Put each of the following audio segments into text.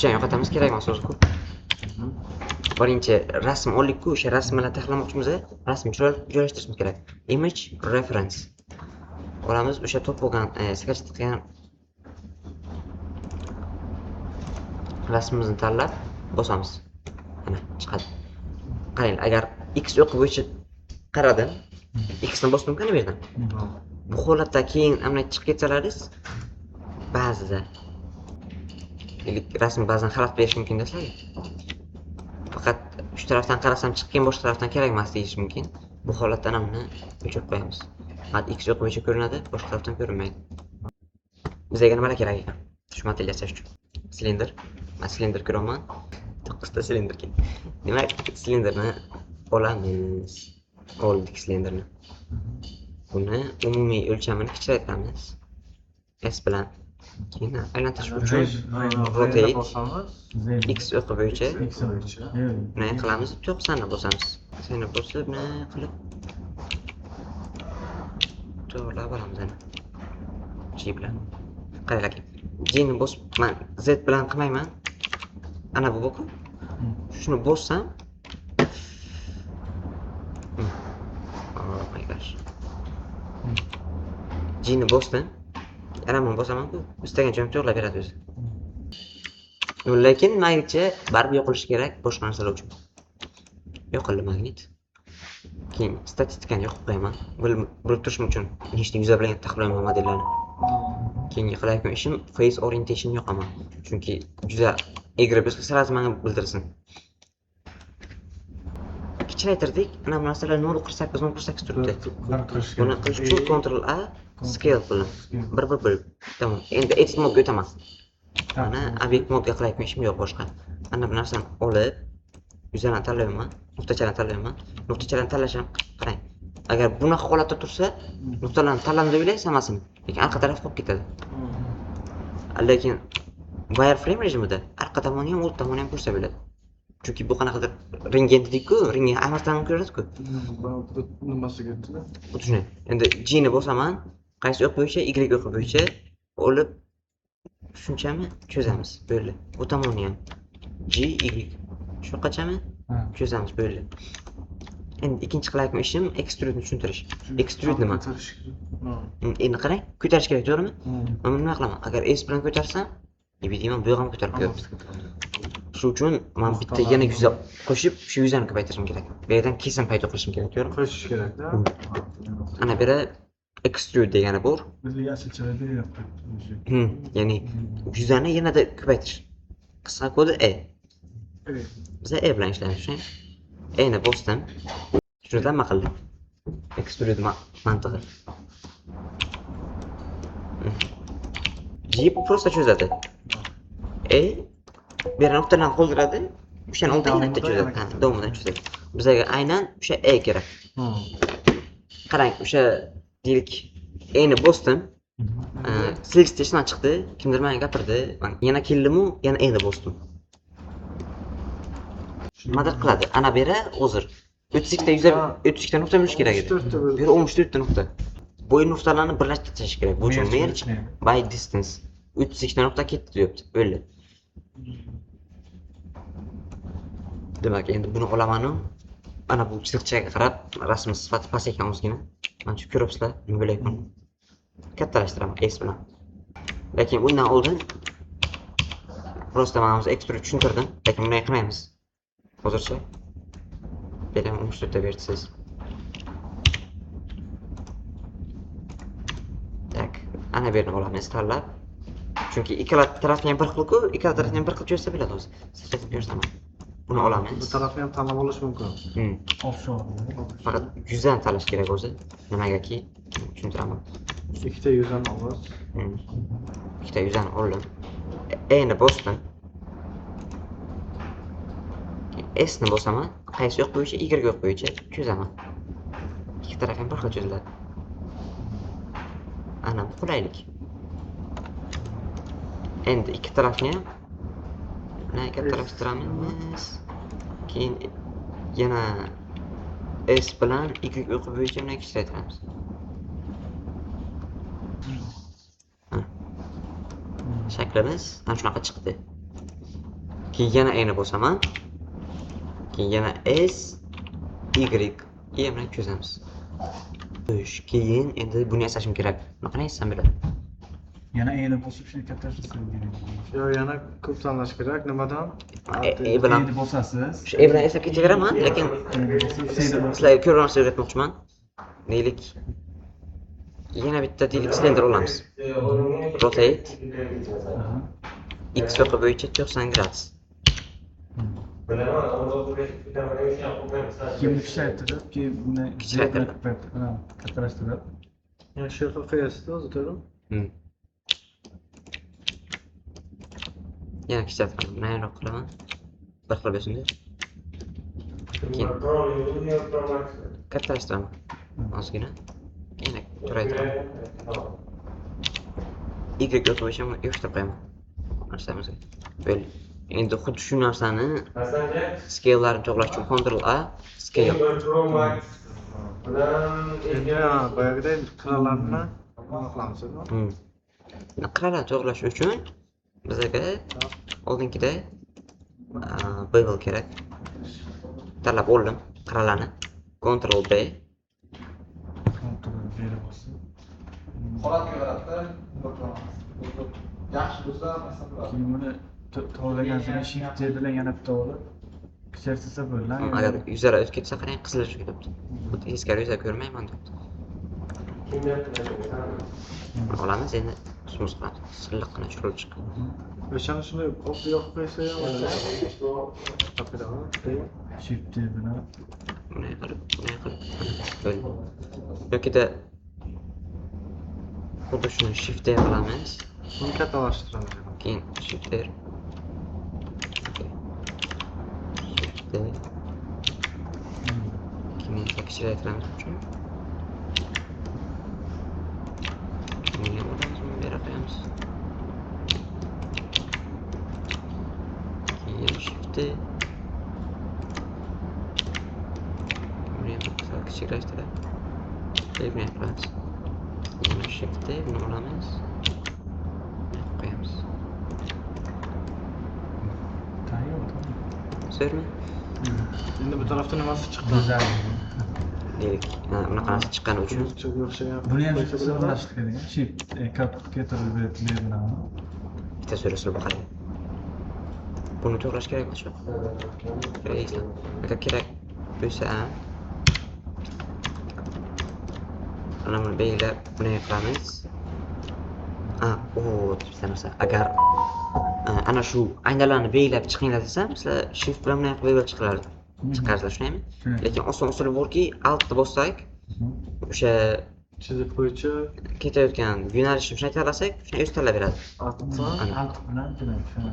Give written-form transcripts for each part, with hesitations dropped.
Ko'pchani yo'qotamiz, kerak emas o'zi ko'p. Birinchi rasm oldik-ku, o'sha rasm bilan taxlamoqchimiz, rasmni chiroyli joylashtirishimiz kerak. Image reference. Olamiz, o'sha topib olgan, sketch qilgan rasmimizni tanlab bosamiz. Mana chiqadi. Qarang, agar x o'qi bo'yicha qaradim, x ni bosdim bu yerdan. Bu holatda keyin ana chiqib ketsalaringiz ba'zida rasm ba'zan xalaqit berishi mumkin sizlarga. Faqat shu tarafdan qarasam chiqib, boshqa tarafdan kerak emas deyish mumkin. Bu holatda ana buni o'chirib qo'yamiz. Faqat x o'qi bo'yicha ko'rinadi, boshqa tarafdan ko'rinmaydi. Bizga nimalar kerak ekan? Shu model yasash uchun. Silindr. Men silindr ko'raman. 9 ta silindr kerak. Demak, silindrni olamiz. Oldik silindrni. Buni umumiy o'lchamini kichraytiramiz. S bilan. Keyin aylantirish uchun rotate x o'qi bo'yicha bunday qilamiz, 90 ni bosamiz. 90 ni bosib, bunday qilib to'g'rilab olamiz ana. G bilan. Qarang aka. G ni bosib, man Z bilan qilmayman. Ana bu bu-ku. Shuni bossam, Oh my gosh. G ni bosdim. Yana buni bosaman-ku, istagan joyimga to'g'rilab beradi o'zi. Lekin magnitcha baribir yoqilishi kerak boshqa narsalar uchun. Yoqildi magnit. Keyin statistikani yoqib qo'yaman. Bilib turishim uchun nechta yuza bilan taxlayman modellarni. Keyingi qilayotgan ishim face orientation yoqaman. Chunki juda egri bo'lsa сразу menga bildirsin. Kichraytirdik. Ana bu narsalar 0.48 0.48 turibdi. Buni qilish uchun Ctrl A, scale qildim. 1 1 1. Tamom. Endi edit modga o'taman. Mana obyekt modga qilayotgan ishim yo'q boshqa. Ana bu narsani olib, yuzani tanlayman, nuqtachalarni tanlayman. Nuqtachalarni tanlash ham qarang. Agar bunaqa holatda tursa, nuqtalarni tanladim deb o'ylaysiz hammasini, lekin orqa taraf qolib ketadi. Lekin wireframe rejimida orqa tomonni ham, old tomonni ham ko'rsa bo'ladi. Chunki bu qanaqadir rentgen dedik-ku, rentgen hammasidan ham ko'radi-ku. Nimasi ketdi-da? Xuddi shunday. Endi G ni bosaman, qaysi o'q bo'yicha, Y o'qi bo'yicha olib shunchami cho'zamiz. Bo'ldi. Bu tomonni ham G, Y shuqachami cho'zamiz, bo'ldi. Endi ikkinchi qilayotgan ishim extrude tushuntirish. Extrude nima? Endi qarang, ko'tarish kerak, to'g'rimi? Men nima qilaman? Agar S bilan ko'tarsam, deyman, bu yoq ham ko'tarib qo'yapti. Shu uchun men bitta yana yuza qo'shib, shu yuzani ko'paytirishim kerak. Bu yerdan kesim paydo qilishim kerak, to'g'rimi? Qo'shish kerak-da. Ana beri extrude degani bor. Bizga yashilchalar beryapti. Ya'ni yuzani yanada ko'paytirish. Qisqa kodi E. Biza E bilan ishlaymiz, tushunaymi? E ni bosdim. Tushundingizmi nima qildi? Extrude mantig'i. G просто cho'zadi. E bu yerda nuqtalarni qoldiradi, o'shani oldin yana bitta cho'zadi. Ha, davomidan cho'zadi. Bizga aynan o'sha E kerak. Qarang, o'sha deylik E ni bosdim. Select ishdan chiqdi, kimdir menga gapirdi. Man yana keldimu, yana E ni bosdim. Nimadir qiladi. Ana bu yeri hozir 32 ta yuza, 32 ta nuqta bo'lishi kerak edi. 34 ta Bu yerda 14 ta nuqta. Bu nuqtalarni birlashtirib tashlash kerak. Bu uchun merge by distance. 32 ta nuqta ketdi deyapti. Bo'ldi. Demak, endi buni olamanu ana bu chiziqchaga qarab rasm sifati past ekan ozgina. Mana shu ko'ryapsizlar, nima bo'layapman. Kattalashtiraman S bilan. Lekin undan oldin просто mana hozir extrude tushuntirdim, lekin bunday qilmaymiz. Hozircha beraman 14 ta vertices. Так, ana bu yerni olamiz tanlab. Chunki ikkala tarafni ham bir xil-ku, ikkala tarafni ham bir xil cho'zsa bo'ladi o'zi. Sizga ko'rsataman. Buni olamiz. Bu tarafni ham tanlab olish mumkin. Faqat yuzdan tanlash kerak o'zi. Nimagaki tushuntiraman. Ikkita yuzdan olamiz. Ikkita yuzdan oldim. E ni bosdim. S ni bosaman. Qaysi o'q bo'yicha? Y o'q bo'yicha cho'zaman. Ikki taraf ham bir xil cho'ziladi. Ana bu qulaylik. Endi ikki tarafni ham bunday kattalashtiramiz. Keyin yana S bilan Y o'qi bo'yicha bunday kichraytiramiz. Shaklimiz ana shunaqa chiqdi. Keyin yana E ni bosaman. Keyin yana S, Y, E bilan cho'zamiz. Xo'sh, keyin endi buni yasashim kerak. Buni qanday yasasam bo'ladi? Yana E'ni bosib shuni kattalashtirsa kerak. Yo, yana ko'p tanlash kerak. Nimadan? E bilan E'ni bosasiz. shu E bilan yasab ketaveraman, lekin E'ni bosib, C'ni bosib. sizlarga ko'proq narsa o'rgatmoqchiman. Deylik, yana bitta deylik silindr olamiz. Rotate x o'qi bo'yicha 90 gradus. Keyin buni kichraytirib, keyin buni Kichraytirib. Kattalashtirib. Yani shu yoqqa qo'yasiz o'zi, to'g'rimi? Yana kichraytiraman, mayliroq qilaman. Bir xil bo'lsin deb. Keyin kattashtiraman. Ozgina. Yana toraytiraman. Y o'qi bo'yicha yopishtirib qo'yaman. Narsamizga. Bo'ldi. Endi xuddi shu narsani scale'larni to'g'rilash uchun Ctrl A scale. Endi boyagiday qirralarni nima qilamiz? Qirralarni to'g'rilash uchun bizaga oldingida bevel kerak. Tanlab oldim qirralarni. Ctrl B. Ctrl B bosib. Holatga qarabda yaxshi bo'lsa, masalan, Keyin buni to'g'rilagan so'ng Shift C bilan yana bitta olib kichraytirsa bo'ldi. Agar yuzara o'tib ketsa qarang, qizilashib ketibdi. Xuddi teskari yuzar ko'rmayman debdi. Olamiz endi smooth qilamiz. Silliqqina chiroyli chiqqan. O'shani shunday olib yoqib qo'ysa ham Shift C bilan Bunday qilib, bunday qilib, bo'ldi. Yokida xuddi shuni Shift D qilamiz. Buni kattalashtiramiz. Keyin Shift R. Shift D. Keyin kichraytiramiz uchun. Buni ham olamiz, buni bu yerga qo'yamiz. Keyin Shift D. Buni ham sal kichiklashtirib, buni ham qilamiz. Yana Shift D, buni olamiz. Buni qo'yamiz. Tayyor. Zo'rmi? Endi bu tarafda nimasi chiqdi? Go'zal. Deylik, bunaqa narsa chiqqani uchun o'xshagan. Buni ham silliqlashtirdik kerak. Shift Ctrl B bilan. Bitta so'rasini boqaylik. Buni to'g'rilash kerak emas shu. Kerak ekan. Agar kerak bo'lsa ham ana buni belgilab bunday qilamiz. Bitta narsa. Agar ana shu aynalarni belgilab chiqinglar desam, sizlar shift bilan bunday qilib belgilab chiqarsizlar, shundaymi? Lekin oson usuli borki, Altni bossak, o'sha chiziq bo'yicha ketayotgan yo'nalishni shunday tanlasak, shunday o'zi tanlab beradi. Alt bilan demak, shuni.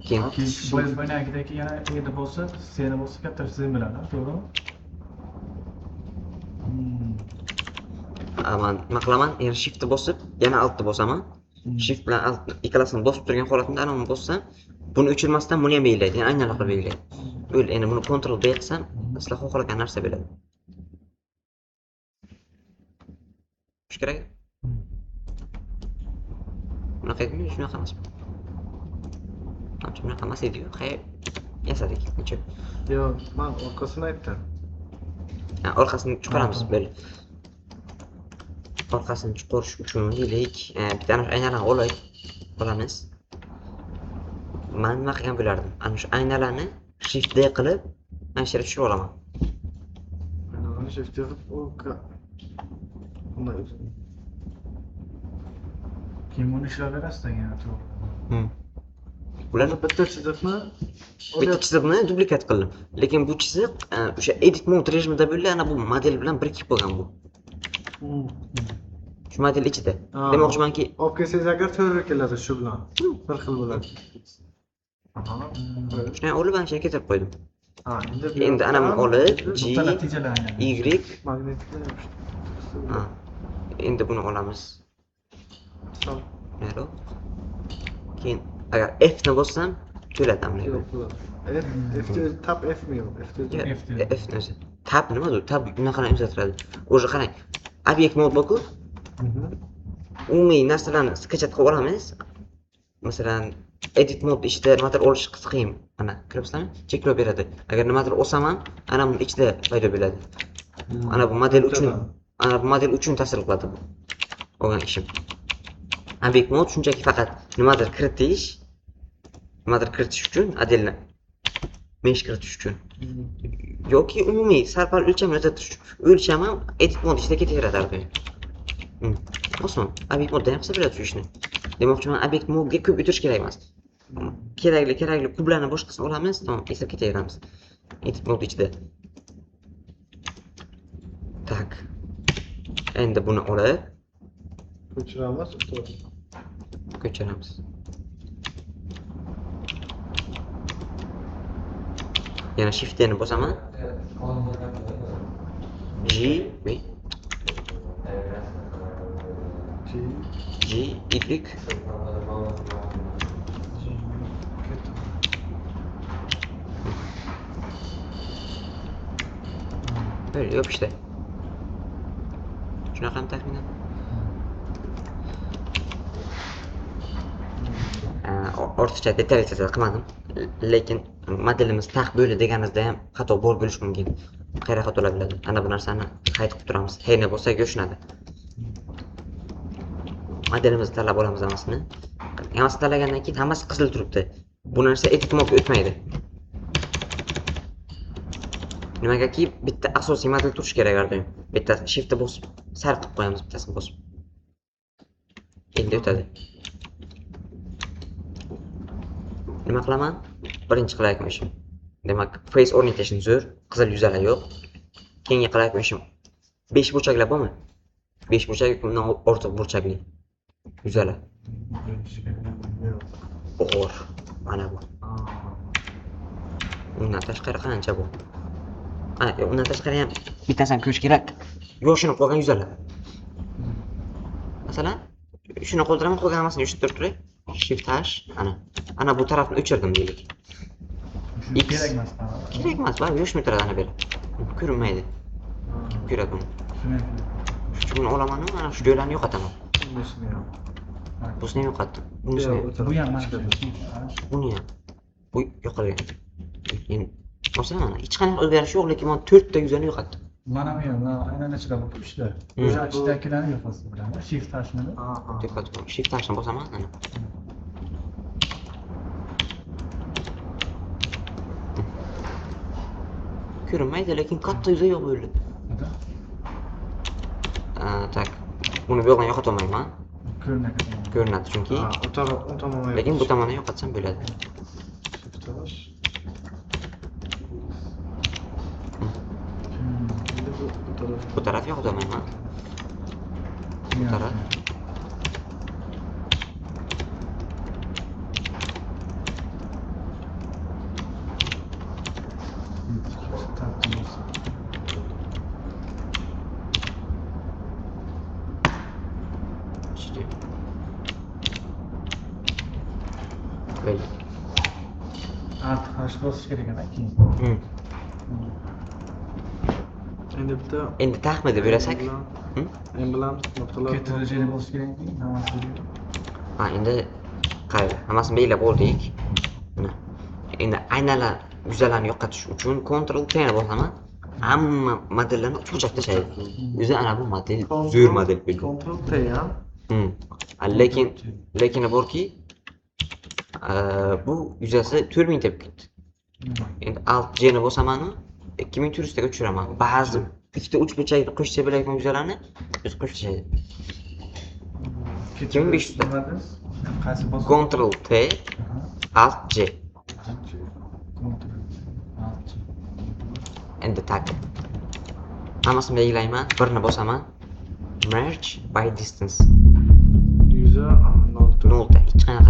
Keyin Keyin yana E'ni bosib, C'ni bosib katta Z bilan, to'g'rimi? Man nima qilaman? Yana shiftni bosib, yana Altni bosaman. Shift bilan Alt ikkalasini bosib turgan holatimda ana uni bossam, buni o'chirmasdan buni ham belgilaydi, ya'ni aynan qilib belgilaydi. Bo'ldi, endi buni Ctrl B qilsam, sizlar xohlagan narsa bo'ladi. Shu kerak. Bunaqa edimi? Shunaqa emasmi? Manimcha bunaqa emas edi-yu. Xayr, yasadik. Necha? Yo'q, men orqasini aytdim. Ha, orqasini chiqaramiz, bo'ldi. Orqasini chiqarish uchun deylik, bitta ana shu aynalarni olamiz. Men nima qilgan bo'lardim? Ana shu aynalarni Shift D qilib, mana shu yerga tushirib olaman. Aynalarni Shift D qilib, bunday. Keyin buni ishlaverasiz yana to'g'ri. Ular bitta chiziqni bitta chiziqni duplikat qildim. Lekin bu chiziq o'sha edit mode rejimida bo'ldi, ana bu model bilan birikib qolgan bu. Shu model ichida. Demoqchimanki, olib kelsangiz agar to'g'ri keladi shu bilan. Bir xil bo'ladi. Shuni olib ana shu yerga keltirib qo'ydim. Ha, endi ana buni olib G Y Ha. Endi buni olamiz. Keyin agar F ni bossam to'ladi mana bu. F F tab F mi yo'q? F F ni o'zi. Tab nima u? Tab bunaqani imzotiradi. O'zi qarang. Obyekt mode bor-ku. Umumiy narsalarni skachat qilib olamiz. Masalan, edit mode ichida nimadir olish qiyin. Mana, ko'ryapsizlarmi? Cheklov beradi. Agar nimadir olsam ham, ana buni ichida paydo bo'ladi. Ana bu model uchun, ana bu model uchun ta'sir qiladi bu. Olgan ishim. Obyekt mode shunchaki faqat nimadir kiritish, nimadir kiritish uchun, отдельно mesh kiritish uchun yoki umumiy sal-pal o'lchamni o'zgartirish uchun. O'lcham ham edit mode ichida ketaveradi har doim. Oson. Obyekt modda ham qilsa bo'ladi shu ishni. Demoqchiman, obyekt modga ko'p o'tirish kerak emas. Kerakli, kerakli kublarni boshqasini olamiz, tamom, eslab ketaveramiz. Edit mode ichida. Так. Endi buni olib Ko'chiramiz, ko'chiramiz. Yana shift ni bosaman. G V G G Y Böyle yok işte. Shunaqami taxminan? Ortiqcha detalizatsiya qilmadim. Lekin modelimiz tax bo'ldi deganimizda ham xato bor bo'lishi mumkin. Qayerda xatolar bo'ladi? Ana bu narsani qayd qilib turamiz. H ni bo'lsa yo'shinadi. Modelimizni tanlab olamiz hammasini. Hammasini tanlagandan keyin hammasi qizil turibdi. Bu narsa edit mode o'tmaydi. Nimagaki bitta asosiy model turishi kerak har doim. Bitta shiftni bosib, sar qilib qo'yamiz bittasini bosib. Endi o'tadi. Nima qilaman? Birinchi qilayotgan ishim. Demak, face orientation zo'r, qizil yuzalar yo'q. Keyingi qilayotgan ishim 5 burchaklar bormi? 5 burchak yoki undan ortiq burchakli yuzalar. Bor. Mana bu. Undan tashqari qancha bu? Ana, yo'q, undan tashqari ham bittasini ko'rish kerak. Yoshinib qolgan yuzalar. Masalan, shuni qo'ldiraman, qolgan hammasini yoshirib turay. Shift H, ana. Ana bu tarafni o'chirdim deylik. X. Kerak emas. Kerak emas, baribir yoshmay turadi ana bu yerda. Ko'rinmaydi. Kim ko'radi buni? Shu buni olaman, ana shu joylarni yo'qotaman. Bunisini ham. Busini ham yo'qotdim. Bunisini ham. Bu ham mana shu. Buni ham. Bu yo'qolgan. Endi masalan, mana hech qanaqa o'zgarish yo'q, lekin men 4 ta yuzani yo'qotdim. Mana bu ham aynan ichida bu ishlar. O'sha ichidagilarni yo'qotsa bo'ladi. Shift H'ni. Yo'qotdim. Shift H'ni bosaman, ana. Ko'rinmaydi, lekin katta yuza yo'q bo'ldi. Tak. Buni bu yoqdan yo'qota olmayman. Ko'rinadi. Ko'rinadi chunki. U taraf, u tomonni Lekin bu tomonni yo'qotsam bo'ladi. Shift H. Endi bu taraf. Bu taraf yo'qota olmayman. Bu taraf. İşte. Böyle. Alt H bosish kerak ekan keyin. Endi bitta Endi taxmi deb o'ylasak. M bilan nuqtalar. Ctrl bosish kerak keyin hammasi. Ha, endi qarang, hammasini belgilab oldik. Mana. Endi aynalar yuzalarni yo'qotish uchun Ctrl T ni bosaman. Hamma modellarni uchburchak tashlaydi. O'zi ana bu model zo'r model bo'ldi. Ctrl T ham. Lekin borki, bu yuzasi 4000 ta bo'lib ketdi. Endi Alt G ni bosaman, 2400 taga tushiraman. Ba'zi ikkita uchburchakni qo'shsa bo'ladigan yuzalarni o'zi qo'shib tashlaydi. 2500 ta. Qaysi bos? Ctrl T, Alt G. Ctrl Alt G. Endi tak. Hammasini belgilayman, birini bosaman. Merge by distance. Yuza 0.4. Nolta. Hech qanaqa